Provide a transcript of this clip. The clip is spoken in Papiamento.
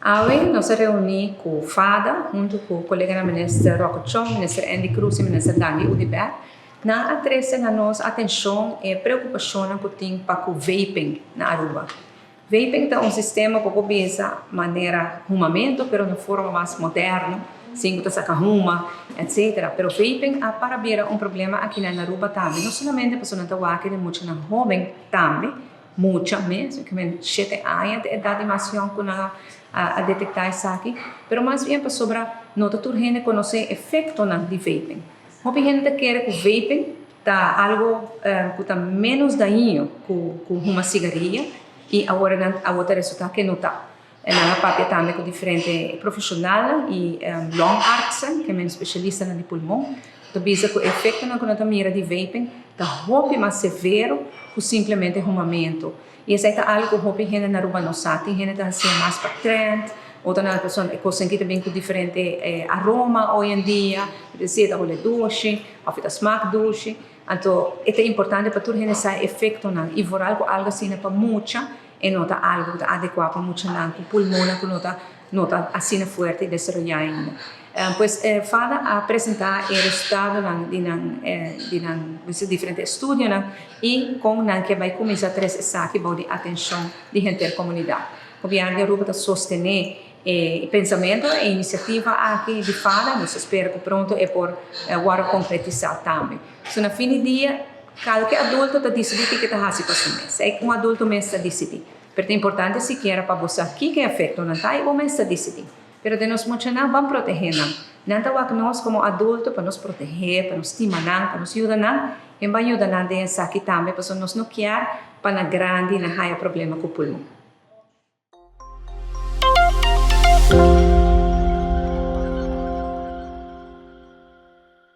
Awe nos a reuni cu FADA hunto cu coleganan Minister Rocco Chong, Minister Endy Croes y Minister Dangui Oduber. Nan a trece na nos atencion e preocupacionnan cu tin pa cu vaping na Aruba. Vaping ta un sistema cu por bisa manera humamento pero na forma mas moderno, sin cu ta saca huma, etc. Pero vaping a para bira un problema aki na Aruba tambe, no solamente pasobra nan ta wak den muchanan hoben tambe, mucha mes, ke men shete aña ta edat di mas yòn ku nan a detektá esaki, pero mas bien pasobra no ta tur hende konosé efektonan di vaping. Hopi hende ta kere ku vaping ta algu ku ta ménos dañino ku huma sigaria i awor nan awor ta resultá ke no ta. Nan a papia tambe ku diferente profeshonalnan i longartsen, ke men spesialistanan di pulmon, ta bisa ku e efektonan ku nan ta mira di vaping ta hopi mas severo ku simplemente humamentu. I esei ta algu ku hopi hende na Aruba no sa. Tin hende ta hasié mas pa trend, otronan ta pasobra e kosnan aki ta bin ku diferente aroma hoy en dia, e ta si e ta hole dushi òf e ta smak dushi. Anto e ta importante pa tur hende sa e efektonan i vooral ku algu asina pa mucha. E no ta algu ku ta adekuá pa muchanan ku pulmonnan ku no ta no ta asina fuerte i desaroyá ainda. Pues FADA a presentá e resultadonan di nan di nan diferente estudionan i kon nan ke bai kuminsá trese esaki bou di atenshon di henter komunidat. Gobièrnu di Aruba ta sostené e pensamentu e inisiativa aki di FADA. Nos ta spera ku pronto e por wòrdu konkretisá tambe. So na fin di dia Kalke adulto ta disidí kiko ta hasi pa su mes. Ei un adulto mes ta disidí. Pero ta importante sikiera pa bo sa kiko e efektonan ta i bo mes ta disidí. Pero den nos muchanan ban protehé nan. Nan ta wak nos komo adulto pa nos protehé, pa nos stima nan, pa nos yuda nan. En ban yuda nan den esaki tambe pasobra nos no kier pa na grandi nan haya problema ku pulmon.